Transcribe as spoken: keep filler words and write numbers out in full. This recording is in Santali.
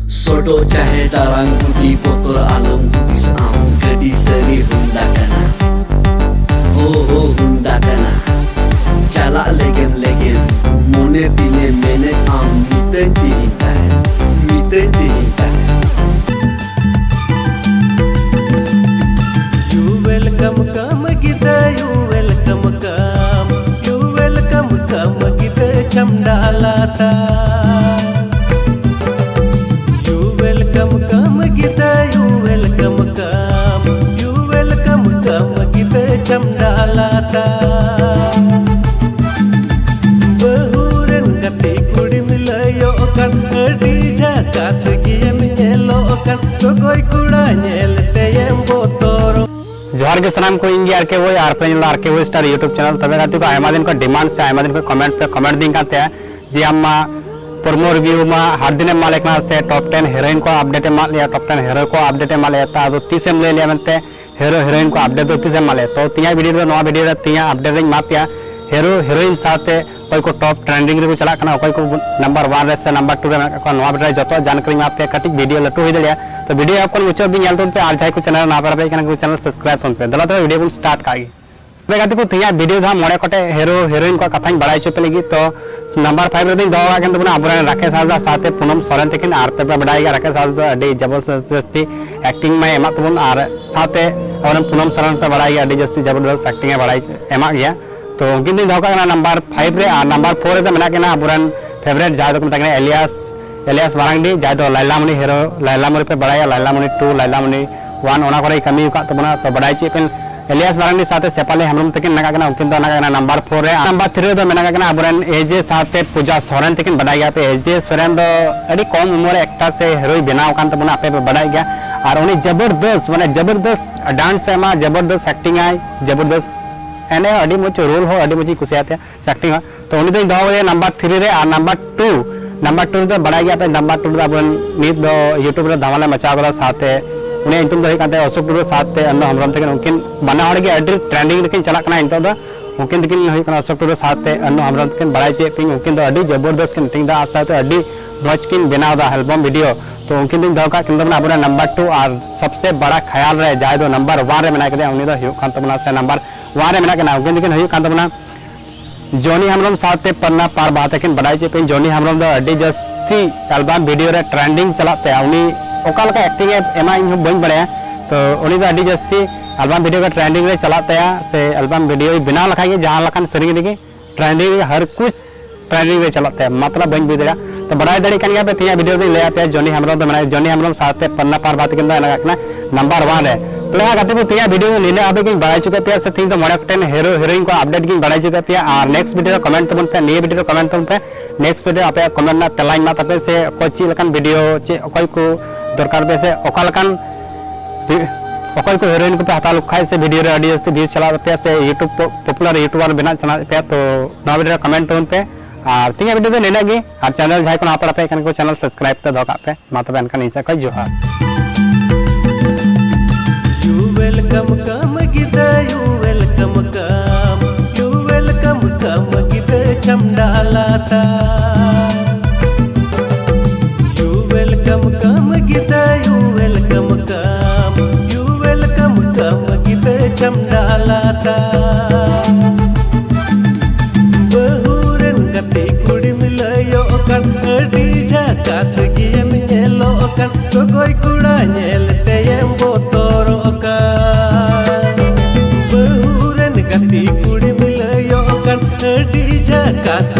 ᱥᱚᱰᱚᱜ ᱪᱟᱦᱮ ᱫᱟᱲᱟᱝ ᱵᱩᱰᱤ ᱵᱚᱛᱚᱨ ᱟᱞᱚᱢ ᱦᱩᱫᱤᱥ ᱟᱢ ᱜᱟᱹᱰᱤ ᱥᱟᱹᱨᱤ ᱦᱩᱱᱰᱟ ᱠᱟᱱᱟ᱾ ᱦᱳ ᱦᱳ ᱦᱩᱱᱰᱟ ᱠᱟᱱᱟ᱾ ᱪᱟᱞᱟᱜ ᱞᱮᱜᱮᱢ ᱞᱮᱜᱮᱢ ᱢᱚᱱᱮ ᱛᱤᱧᱮ ᱢᱮᱱᱮᱫ ᱟᱢ ᱢᱤᱛᱟᱹᱧ ᱛᱤᱦᱤᱧ ᱛᱟᱦᱮᱸ ᱢᱤᱛᱟᱹᱧ ᱛᱤᱦᱤᱧ ᱛᱟᱦᱮᱸ᱾ You welcome come gida, you welcome come, you welcome come gida chamdalata. You welcome come gida, you welcome come, you welcome come gida chamdalata. ᱵᱟᱹᱦᱩ ᱨᱮᱱ ᱜᱟᱛᱮ ᱠᱩᱲᱤᱢ ᱞᱟᱹᱭᱚᱜ ᱠᱟᱱ, ᱟᱹᱰᱤ ᱡᱷᱟᱠᱟᱥ ᱜᱮᱢ ᱧᱮᱞᱚᱜ ᱠᱟᱱ, ᱥᱚᱜᱚᱭ ᱠᱚᱲᱟ ᱧᱮᱞ ᱛᱮᱭᱮᱢ ᱵᱚᱛᱚᱨᱚᱜ᱾ ᱡᱚᱦᱟᱨ ᱜᱮ ᱥᱟᱱᱟᱢ ᱠᱚ, ᱤᱧ ᱜᱮ ᱟᱨ ᱠᱮ ᱵᱚᱭ, ᱟᱨ ᱯᱮ ᱧᱮᱞ ᱟᱨ ᱠᱮ ᱵᱚᱭ ᱥᱴᱟᱨ YouTube ᱪᱮᱱᱮᱞ᱾ ᱛᱚᱵᱮ ᱜᱟᱛᱮ ᱠᱚ, ᱟᱭᱢᱟ ᱫᱤᱱ ᱠᱷᱚᱱ ᱰᱤᱢᱟᱱᱰ ᱥᱮ ᱟᱭᱢᱟ ᱫᱤᱱ ᱠᱷᱚᱱ ᱠᱚᱢᱮᱱᱴ ᱯᱮ ᱠᱚᱢᱮᱱᱴ ᱫᱤᱧ ᱠᱟᱱ ᱛᱟᱦᱮᱸ ᱡᱮ ᱟᱢ ᱢᱟ promo review ᱢᱟ ᱦᱟᱨ ᱫᱤᱱᱮᱢ ᱮᱢᱟᱞᱮ ᱠᱟᱱᱟ ᱥᱮ top ten heroine ᱠᱚ ᱟᱯᱰᱮᱴ ᱮᱢᱟᱜ ᱞᱮᱭᱟ, top ten hero ᱠᱚ ᱟᱯᱰᱮᱴ ᱮᱢᱟᱜ ᱞᱮᱭᱟ, ᱛᱚ ᱟᱫᱚ ᱛᱤᱥᱮᱢ ᱞᱟᱹᱭ ᱞᱮᱭᱟ ᱢᱮᱱᱛᱮ ᱦᱤᱨᱳ ᱦᱤᱨᱳᱭᱤᱱ ᱠᱚ ᱟᱯᱰᱮᱴ ᱫᱚ ᱛᱤᱥᱮᱢ ᱮᱢᱟᱜ ᱞᱮᱭᱟ? ᱛᱚ ᱛᱮᱦᱮᱧᱟᱜ ᱵᱷᱤᱰᱤᱭᱳ ᱨᱮᱫᱚ, ᱱᱚᱣᱟ ᱵᱷᱤᱰᱤᱭᱳ ᱨᱮ ᱛᱮᱦᱮᱧᱟᱜ ᱟᱯᱰᱮᱴ ᱤᱧ ᱮᱢᱟ ᱯᱮᱭᱟ ᱦᱤᱨᱳ ᱦᱤᱨᱳᱭᱤᱱ ᱥᱟᱶᱛᱮ ᱚᱠᱚᱭ ᱠᱚ top trending ᱨᱮᱠᱚ ᱪᱟᱞᱟᱜ ᱠᱟᱱᱟ, ᱚᱠᱚᱭ ᱠᱚ number one ᱨᱮ ᱥᱮ number two ᱨᱮ ᱢᱮᱱᱟᱜ ᱠᱟᱜ ᱠᱚᱣᱟ, ᱱᱚᱣᱟ ᱵᱷᱤᱰᱤᱭᱳ ᱨᱮ ᱡᱚᱛᱚ ᱡᱟᱱᱠᱟᱨᱤᱧ ᱮᱢᱟ ᱯᱮᱭᱟ᱾ ᱠᱟᱹᱴᱤᱡ ᱵᱷᱤᱰᱤᱭᱳ ᱞᱟᱹᱴᱩ ᱦᱩᱭ ᱫᱟᱲᱮᱭᱟᱜᱼᱟ, ᱛᱚ ᱵᱷᱤᱰᱤᱭᱳ ᱮᱦᱚᱵ ᱠᱷᱚᱱ ᱢᱩᱪᱟᱹᱫ ᱦᱟᱹᱵᱤᱡ ᱧᱮᱞ ᱛᱟᱵᱚᱱ ᱯᱮ᱾ ᱟᱨ ᱡᱟᱦᱟᱸᱭ ᱠᱚ ᱪᱮᱱᱮᱞ ᱨᱮ ᱱᱟᱣᱟ ᱯᱮ ᱦᱮᱡ ᱠᱟᱱᱟ, ᱩᱱᱠᱩ ᱪᱮᱱᱮᱞ ᱥᱟᱵᱥᱠᱨᱟᱭᱤᱵ ᱛᱟᱵᱚᱱ ᱯᱮ᱾ ᱫᱮᱞᱟ ᱛᱚᱵᱮ ᱵᱷᱤᱰᱤᱭᱳ ᱵᱚᱱ ᱥᱴᱟᱨᱴ ᱠᱟᱜ ᱜᱮ᱾ ᱛᱚᱵᱮ ᱜᱟᱛᱮ ᱠᱚ, ᱛᱮᱦᱮᱧᱟᱜ ᱵᱷᱤᱰᱤᱭᱳ ᱫᱚ ᱦᱟᱸᱜ ᱢᱚᱬᱮ ᱜᱚᱴᱮᱡ ᱦᱤᱨᱳ ᱦᱤᱨᱳᱭᱤᱱ ᱠᱚᱣᱟᱜ ᱠᱟᱛᱷᱟᱧ ᱵᱟᱲᱟᱭ ᱦᱚᱪᱚ ᱯᱮ ᱞᱟᱹᱜᱤᱫ᱾ ᱛᱚ number five ᱨᱮᱫᱚᱧ ᱫᱚᱦᱚ ᱠᱟᱜ ᱠᱤᱱ ᱛᱟᱵᱚᱱᱟ ᱟᱵᱚᱨᱮᱱ ᱨᱟᱠᱮᱥ ᱦᱟᱸᱥᱫᱟ ᱥᱟᱶᱛᱮ ᱯᱩᱱᱚᱢ ᱥᱚᱨᱮᱱ ᱛᱟᱹᱠᱤᱱ᱾ ᱟᱨ ᱯᱮ ᱯᱮ ᱵᱟᱰᱟᱭ ᱜᱮᱭᱟ ᱨᱟᱠᱮᱥ ᱦᱟᱸᱥᱫᱟ ᱫᱚ ᱟᱹᱰᱤ ᱡᱚᱵᱚᱨᱫᱚᱥᱛ ᱡᱟᱹᱥᱛᱤ ᱮᱠᱴᱤᱝ ᱢᱟᱭ ᱮᱢᱟᱜ ᱛᱟᱵᱚᱱ, ᱟᱨ ᱥᱟᱶᱛᱮ ᱟᱵᱚᱨᱮᱱ ᱯᱩᱱᱚᱢ ᱥᱚᱨᱮᱱ ᱯᱮ ᱵᱟᱲᱟᱭ ᱜᱮᱭᱟ ᱟᱹᱰᱤ ᱡᱟᱹᱥᱛᱤ ᱡᱚᱵᱚᱨᱫᱚᱥᱛ ᱮᱠᱴᱤᱝ ᱮ ᱵᱟᱲᱟᱭ ᱮᱢᱟᱜ ᱜᱮᱭᱟ᱾ ᱛᱚ ᱩᱱᱠᱤᱱ ᱫᱚᱧ ᱫᱚᱦᱚ ᱠᱟᱜ ᱠᱟᱱᱟ number five ᱨᱮ᱾ ᱟᱨ number four ᱨᱮᱫᱚ ᱢᱮᱱᱟᱜ ᱠᱤᱱᱟ ᱟᱵᱚᱨᱮᱱ favourite, ᱡᱟᱦᱟᱸᱭ ᱫᱚᱠᱚ ᱢᱮᱛᱟ ᱠᱤᱱᱟ ᱮᱞᱤᱭᱟᱥ ᱮᱞᱤᱭᱟᱥ ᱢᱟᱨᱟᱝᱰᱤ, ᱡᱟᱦᱟᱸᱭ ᱫᱚ ᱞᱟᱭᱞᱟᱢᱩᱱᱤ ᱦᱤᱨᱳ, ᱞᱟᱭᱞᱟᱢᱩᱱᱤ ᱯᱮ ᱵᱟᱲᱟᱭᱟ, ᱞᱟᱭᱞᱟᱢᱩᱱᱤ two, ᱞᱟᱭᱞᱟᱢᱩᱱᱤ one, ᱚᱱᱟ ᱠᱚᱨᱮᱭ ᱠᱟᱹᱢᱤ ᱟᱠᱟᱫ ᱛᱟᱵᱚᱱᱟ᱾ ᱛᱚ ᱵᱟᱰᱟᱭ ᱦᱚᱪᱚᱭᱮᱫ ᱯᱮ, ᱮᱞᱤᱭᱟᱥ ᱢᱟᱨᱟᱝᱰᱤ ᱥᱟᱶᱛᱮ ᱥᱮᱯᱷᱟᱞᱤ ᱦᱮᱢᱵᱨᱚᱢ ᱛᱟᱹᱠᱤᱱ ᱢᱮᱱᱟᱜ ᱠᱤᱱᱟ, ᱩᱱᱠᱤᱱ ᱫᱚ ᱢᱮᱱᱟᱜ ᱠᱤᱱᱟ number four ᱨᱮ᱾ Number three ᱨᱮᱫᱚ ᱢᱮᱱᱟᱜ ᱠᱤᱱᱟ ᱟᱵᱚᱨᱮᱱ ᱮᱡᱮ ᱥᱟᱶᱛᱮ ᱯᱩᱡᱟ ᱥᱚᱨᱮᱱ ᱛᱟᱹᱠᱤᱱ᱾ ᱵᱟᱰᱟᱭ ᱜᱮᱭᱟ ᱯᱮ, ᱮᱡᱮ ᱥᱚᱨᱮᱱ ᱫᱚ ᱟᱹᱰᱤ ᱠᱚᱢ ᱩᱢᱮᱨ ᱨᱮ actor ᱥᱮ ᱦᱤᱨᱳᱭ ᱵᱮᱱᱟᱣ ᱟᱠᱟᱱ ᱛᱟᱵᱚᱱᱟ, ᱟᱯᱮ ᱯᱮ ᱵᱟᱰᱟᱭ ᱜᱮᱭᱟ᱾ ᱟᱨ ᱩᱱᱤ ᱡᱚᱵᱚᱨᱫᱚᱥ, ᱢᱟᱱᱮ ᱡᱚᱵᱚᱨᱫᱚᱥ dance ᱮ ᱮᱢᱟ, ᱡᱚᱵᱚᱨᱫᱚᱥ acting ᱟᱭ, ᱡᱚᱵᱚᱨᱫᱚᱥ ᱮᱱᱮᱡ ᱦᱚᱸ ᱟᱹᱰᱤ ᱢᱚᱡᱽ, role ᱦᱚᱸ ᱟᱹᱰᱤ ᱢᱚᱡᱽ ᱤᱧ ᱠᱩᱥᱤᱭᱟᱜ ᱛᱟᱭᱟ᱾ Acting ᱦᱚᱸ᱾ ᱛᱚ ᱩᱱᱤ ᱫᱚᱧ ᱫᱚᱦᱚ ᱠᱟᱫᱮᱭᱟ number three ᱨᱮ᱾ ᱟᱨ number two, number two ᱨᱮᱫᱚ ᱵᱟᱲᱟᱭ ᱜᱮᱭᱟ ᱯᱮ, number two ᱨᱮᱫᱚ ᱟᱵᱚ ᱱᱤᱛ ᱫᱚ YouTube ᱨᱮ ᱫᱷᱟᱢᱟᱞᱮ ᱢᱟᱪᱟᱣ ᱠᱟᱫᱟ, ᱥᱟᱶᱛᱮ ᱩᱱᱤᱭᱟᱜ ᱧᱩᱛᱩᱢ ᱫᱚ ᱦᱩᱭᱩᱜ ᱠᱟᱱ ᱛᱟᱭᱟ ᱚᱥᱳᱠ ᱴᱩᱰᱩ ᱥᱟᱶᱛᱮ ᱟᱱᱱᱩ ᱦᱮᱢᱵᱨᱚᱢ ᱛᱟᱹᱠᱤᱱ᱾ ᱩᱱᱠᱤᱱ ᱵᱟᱱᱟ ᱦᱚᱲ ᱜᱮ ᱟᱹᱰᱤ trending ᱨᱮᱠᱤᱱ ᱪᱟᱞᱟᱜ ᱠᱟᱱᱟ ᱱᱤᱛᱚᱜ ᱫᱚ᱾ ᱩᱱᱠᱤᱱ ᱫᱚᱠᱤᱱ ᱦᱩᱭᱩᱜ ᱠᱟᱱᱟ ᱚᱥᱳᱠ ᱴᱩᱰᱩ ᱥᱟᱶᱛᱮ ᱟᱱᱱᱩ ᱦᱮᱢᱵᱨᱚᱢ ᱛᱟᱹᱠᱤᱱ᱾ ᱵᱟᱲᱟᱭ ᱦᱚᱪᱚᱭᱮᱫ ᱯᱮᱭᱟᱧ, ᱩᱱᱠᱤᱱ ᱫᱚ ᱟᱹᱰᱤ ᱡᱚᱵᱚᱨᱫᱚᱥ ᱠᱤᱱ acting ᱫᱟ ᱟᱨ ᱥᱟᱶᱛᱮ ᱟᱹᱰᱤ ᱢᱚᱡᱽ ᱠᱤᱱ ᱵᱮᱱᱟᱣ ᱫᱟ album video᱾ ᱛᱚ ᱩᱱᱠᱤᱱ ᱫᱚᱧ ᱫᱚᱦᱚ ᱠᱟᱜ ᱠᱤᱱ ᱛᱟᱵᱚᱱᱟ ᱟᱵᱚᱨᱮᱱ ᱱᱟᱢᱵᱟᱨ ᱴᱩ, ᱟᱨ ᱥᱚᱵᱥᱮ ᱵᱟᱲᱟ ᱠᱷᱟᱭᱟᱞ ᱨᱮ ᱡᱟᱦᱟᱸᱭ ᱫᱚ ᱱᱟᱢᱵᱟᱨ ᱳᱣᱟᱱ ᱨᱮ ᱢᱮᱱᱟᱭ ᱠᱟᱫᱮᱭᱟ, ᱩᱱᱤ ᱫᱚ ᱦᱩᱭᱩᱜ ᱠᱟᱱ ᱛᱟᱵᱚᱱᱟ, ᱥᱮ ᱱᱟᱢᱵᱟᱨ ᱳᱣᱟᱱ ᱨᱮ ᱢᱮᱱᱟᱜ ᱠᱤᱱᱟ, ᱩᱱᱠᱤᱱ ᱫᱚᱠᱤᱱ ᱦᱩᱭᱩᱜ ᱠᱟᱱ ᱛᱟᱵᱚᱱᱟ ᱡᱚᱱᱤ ᱦᱮᱢᱵᱨᱚᱢ ᱥᱟᱶᱛᱮ ᱯᱟᱨᱱᱟ ᱯᱟᱨ ᱵᱟᱦᱟ ᱛᱟᱹᱠᱤᱱ᱾ ᱵᱟᱰᱟᱭ ᱦᱚᱪᱚᱭᱮᱫ ᱯᱮᱭᱟᱹᱧ, ᱡᱚᱱᱤ ᱦᱮᱢᱵᱨᱚᱢ ᱫᱚ ᱟᱹᱰᱤ ᱡᱟᱹᱥᱛᱤ ᱮᱞᱵᱟᱢ ᱵᱷᱤᱰᱤᱭᱳ ᱨᱮ ᱴᱨᱮᱱᱰᱤᱝ ᱪᱟᱞᱟᱜ ᱛᱟᱭᱟ᱾ ᱩᱱᱤ ᱚᱠᱟ ᱞᱮᱠᱟ ᱮᱠᱴᱤᱝ ᱮ ᱮᱢᱟ, ᱤᱧ ᱦᱚᱸ ᱵᱟᱹᱧ ᱵᱟᱲᱟᱭᱟ, ᱛᱚ ᱩᱱᱤ ᱫᱚ ᱟᱹᱰᱤ ᱡᱟᱹᱥᱛᱤ ᱮᱞᱵᱟᱢ ᱵᱷᱤᱰᱤᱭᱳ ᱜᱮ ᱴᱨᱮᱱᱰᱤᱝ ᱨᱮ ᱪᱟᱞᱟᱜ ᱛᱟᱭᱟ, ᱥᱮ ᱮᱞᱵᱟᱢ ᱵᱷᱤᱰᱤᱭᱳᱭ ᱵᱮᱱᱟᱣ ᱞᱮᱠᱷᱟᱱ ᱜᱮ ᱡᱟᱦᱟᱸ ᱞᱮᱠᱟᱱ ᱥᱮᱨᱮᱧ ᱨᱮᱜᱮ ᱴᱨᱮᱱᱰᱤᱝ ᱨᱮ ᱦᱟᱨ ᱠᱩᱪ ᱴᱨᱮᱱᱰᱤᱝ ᱨᱮ ᱪᱟᱞᱟᱜ ᱛᱟᱭᱟ, ᱢᱚᱛᱞᱚᱵ ᱵᱟᱹᱧ ᱵᱩᱡᱽ ᱫᱟᱲᱮᱭᱟᱜᱼᱟ᱾ ᱛᱚ ᱵᱟᱰᱟᱭ ᱫᱟᱲᱮᱭᱟᱜ ᱠᱟᱱ ᱜᱮᱭᱟ ᱯᱮ, ᱛᱮᱦᱮᱧᱟᱜ ᱵᱷᱤᱰᱤᱭᱳ ᱫᱚᱧ ᱞᱟᱹᱭᱟᱫ ᱯᱮᱭᱟ ᱡᱚᱱᱤ ᱦᱮᱢᱵᱨᱚᱢ ᱫᱚ, ᱢᱟᱱᱮ ᱡᱚᱱᱤ ᱦᱮᱢᱵᱨᱚᱢ ᱥᱟᱶᱛᱮ ᱯᱟᱨᱱᱟ ᱯᱟᱨ ᱵᱟᱦᱟ ᱛᱟᱹᱠᱤᱱ ᱫᱚ ᱦᱮᱱᱟᱜ ᱠᱤᱱᱟ ᱱᱟᱢᱵᱟᱨ ᱳᱣᱟᱱ ᱨᱮ᱾ ᱛᱚᱵᱮ ᱦᱟᱸᱜ ᱜᱟᱛᱮ ᱠᱚ, ᱛᱮᱦᱮᱧᱟᱜ ᱵᱷᱤᱰᱤᱭᱳ ᱫᱚ ᱱᱤᱱᱟᱹᱜ ᱦᱟᱹᱵᱤᱡ ᱜᱤᱧ ᱵᱟᱲᱟᱭ ᱦᱚᱪᱚ ᱠᱮᱫ ᱯᱮᱭᱟ, ᱥᱮ ᱛᱮᱦᱮᱧ ᱫᱚ ᱢᱚᱬᱮ ᱜᱚᱴᱮᱱ ᱦᱤᱨᱳ ᱦᱤᱨᱳᱭᱤᱱ ᱠᱚ ᱟᱯᱰᱮᱴ ᱜᱤᱧ ᱵᱟᱲᱟᱭ ᱦᱚᱪᱚ ᱠᱮᱫ ᱯᱮᱭᱟ᱾ ᱟᱨ ᱱᱮᱠᱥᱴ ᱵᱷᱤᱰᱤᱭᱳ ᱨᱮ ᱠᱚᱢᱮᱱᱴ ᱛᱟᱵᱚᱱ ᱯᱮ, ᱱᱤᱭᱟᱹ ᱵᱷᱤᱰᱤᱭᱳ ᱨᱮ ᱠᱚᱢᱮᱱᱴ ᱛᱟᱵᱚᱱ ᱯᱮ, ᱱᱮᱠᱥᱴ ᱵᱷᱤᱰᱤᱭᱳ ᱟᱯᱮᱭᱟᱜ ᱠᱚᱢᱮᱱᱴ ᱨᱮᱱᱟᱜ ᱛᱮᱞᱟᱧ ᱮᱢᱟ ᱛᱟᱯᱮ, ᱥᱮ ᱚᱠᱚᱭ ᱪᱮᱫ ᱞᱮᱠᱟᱱ ᱵᱷᱤᱰᱤᱭᱳ, ᱪᱮᱫ ᱚᱠᱚᱭ ᱠᱚ ᱫᱚᱨᱠᱟᱨ ᱯᱮ, ᱥᱮ ᱚᱠᱟ ᱞᱮᱠᱟᱱ ᱚᱠᱚᱭ ᱠᱚ ᱦᱤᱨᱳᱭᱤᱱ ᱠᱚᱯᱮ ᱦᱟᱛᱟᱣ ᱞᱮᱠᱚ ᱠᱷᱟᱡ, ᱥᱮ ᱵᱷᱤᱰᱤᱭᱳ ᱨᱮ ᱟᱹᱰᱤ ᱡᱟᱹᱥᱛᱤ ᱵᱷᱤᱭᱩᱡᱽ ᱪᱟᱞᱟᱜ ᱛᱟᱯᱮᱭᱟ, ᱥᱮ ᱭᱩᱴᱩᱵᱽ ᱯᱚᱯᱩᱞᱟᱨ ᱭᱩᱴᱩᱵᱟᱨ ᱵᱮᱱᱟᱜ ᱥᱟᱱᱟᱭᱮᱫ ᱯᱮᱭᱟ, ᱛᱚ ᱱᱚᱣᱟ ᱵᱷᱤᱰᱤᱭᱳ ᱨᱮ ᱠᱚᱢᱮᱱᱴ ᱛᱟᱵᱚᱱ ᱯᱮ᱾ ᱟᱨ ᱛᱮᱦᱮᱧᱟᱜ ᱵᱷᱤᱰᱤᱭᱳ ᱫᱚ ᱱᱤᱱᱟᱹᱜ ᱜᱮ᱾ ᱟᱨ ᱪᱮᱱᱮᱞ ᱡᱟᱦᱟᱸᱭ ᱠᱚ ᱱᱟᱣᱟ ᱯᱮ ᱯᱮᱨᱮᱡ ᱠᱟᱱᱟ ᱠᱚ, ᱪᱮᱱᱮᱞ ᱥᱟᱵᱥᱠᱨᱟᱭᱤᱵ ᱛᱮ ᱫᱚᱦᱚ ᱠᱟᱜ ᱯᱮ᱾ ᱢᱟ ᱛᱚᱵᱮ ᱮᱱᱠᱷᱟᱱ ᱤᱧ ᱥᱮᱫ ᱠᱷᱚᱱ ᱡᱚᱦᱟᱨ᱾ You welcome, come ᱜᱤᱫᱟᱹ, you welcome, come, you welcome, come ᱜᱤᱫᱟᱹ ᱪᱷᱟᱢᱰᱟ ᱞᱟᱛᱟ᱾ You welcome, come ᱜᱤᱫᱟᱹ, you welcome, come, you welcome, come ᱜᱤᱫᱟᱹ ᱪᱷᱟᱢᱰᱟ ᱞᱟᱛᱟ᱾ ᱵᱟᱹᱦᱩ ᱨᱮᱱ ᱜᱟᱛᱮ ᱠᱩᱲᱤᱢ ᱞᱟᱹᱭᱚᱜ ᱠᱟᱱ, ᱟᱹᱰᱤ ᱡᱷᱟᱠᱟᱥ ᱜᱮᱢ ᱧᱮᱞᱚᱜ ᱠᱟᱱ, ᱥᱚᱜᱚᱭ ᱠᱚᱲᱟ ᱧᱮᱞ ᱛᱮᱭᱮᱢ ᱵᱚᱛᱚᱨᱚᱜ ᱠᱟᱱ᱾ ᱵᱟᱹᱦᱩ ᱨᱮᱱ ᱜᱟᱛᱮ ᱠᱩᱲᱤᱢ ᱞᱟᱹᱭᱚᱜ ᱠᱟᱱ, ᱟᱹᱰᱤ ᱡᱷᱟᱠᱟᱥ